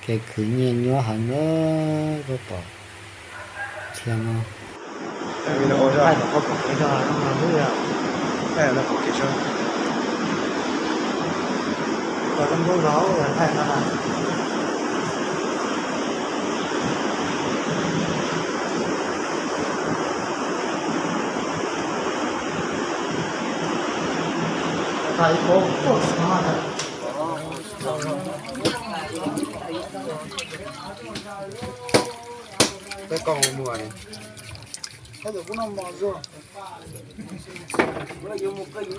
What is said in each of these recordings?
ແກຄືເງຍຍວຫັ້ນເດີ ກໍຕອບທຽງເອົາ. ເອີ ລະບໍ່ເກັບເຊີນ ກໍຕ້ອງເບິ່ງເອົາ ເອີ ໃຜຂະໜາດ ໄປໂພດ ໂພດມາກ. ໄປກ້ອງໝໍນີ້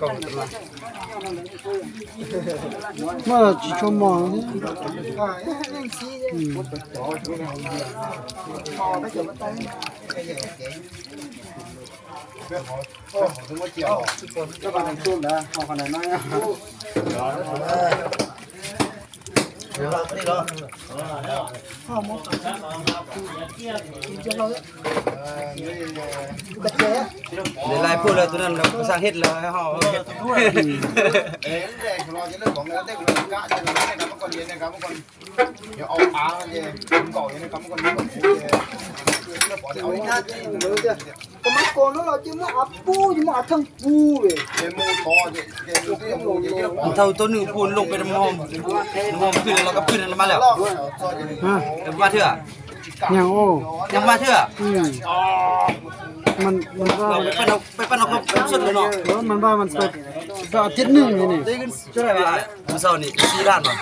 ກ້ອງຕົວນັ້ນ ມາຊິຊົມໝໍນີ້ ອືມ. ຫຼາຍໂພດແລ້ວ ຕົວນັ້ນລະບໍ່ຊ່າງເຮັດແລ້ວ ໃຫ້ເຮົາເຮັດ ເອີ. ມັນເທົ່າໂຕໜຶ່ງພຸ້ນ ລົງໄປນ້ຳຫອມ ນ້ຳຫອມຂຶ້ນແລ້ວ ລາວກໍຂຶ້ນມາແລ້ວ ຮະ ເອີ ມາເທື່ອ ຍັງ ໂອ້ ຍັງມາເທື່ອ ອືມ. ມັນ ມັນວ່າ ໄປປັ່ນເອົາ ໄປປັ່ນເອົາຄວາມສົດເລີຍເນາະ ເອີ ມັນວ່າມັນເປີດ ກໍອາທິດໜຶ່ງນີ້ ໄດ້ເງິນເທົ່າໃດວະ ມື້ເຊົ້ານີ້ ສີ່ລ້ານຫວາ.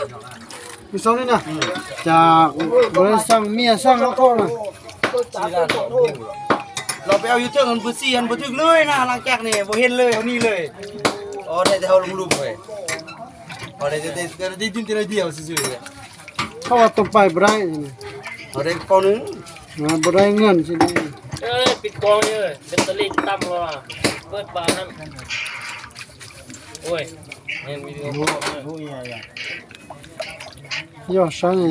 ມື້ເຊົ້ານີ້ນະ ອືມ ຈາກບໍ່ໄດ້ສັ່ງ ເມຍສັ່ງເອົາເຂົ້ານະ ສີ່ລ້ານ. ລາວໄປເອົາຢູ່ເທິງ ອັນເບີສີ່ ອັນບໍ່ຖືກເລີຍນະ ຫຼັງຈາກນີ້ບໍ່ເຫັນເລີຍ ເອົານີ້ເລີຍ. ອໍ ໄດ້ແຕ່ເຮົາລົງລຸ່ມເວີຍ ອໍ ໄດ້ແຕ່ ໄດ້ດິນແຕ່ໜ້ອຍດຽວຊື່ໆ. ເພາະວ່າຕົກໄປບໍ່ໄດ້ນີ້ ເຮົາໄດ້ເປົ່າໜຶ່ງ ອ່າ ບໍ່ໄດ້ເງິນຊິນີ້. ເອີຍ ປິດກ້ອງເດີ ແບັດເຕີຣີຕ່ຳວ່າ ເປີດບານນຳ. ໂອ້ຍ ເຫັນວິດີໂອ ໂອ້ຍ ໂອ້ຍ ຢ່າ ຢ່າ ຢ່າ ຢ່າ ໃສ່ນີ້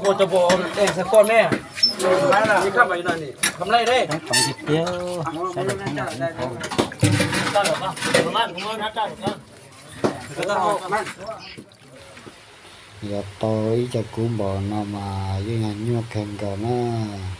ໂອ້ ຈະບໍ່ເອົາແດງໃສ່ກ່ອນແດ່ ມີຄຳໄວ້ນັ້ນນີ້ ຄຳໄລເດ້ ຕ້ອງເຮັດດຽວ ໃສ່ແຕ່ຂອງ ເຈົ້າດອກເນາະ ປະມານ ປະມານ ເຈົ້າດອກເນາະ. ຢ່າຕໍ່ອີກຈັກກຸມບໍ່ນຳມາຢູ່ງານຍົກແຂ່ງກັນນະ.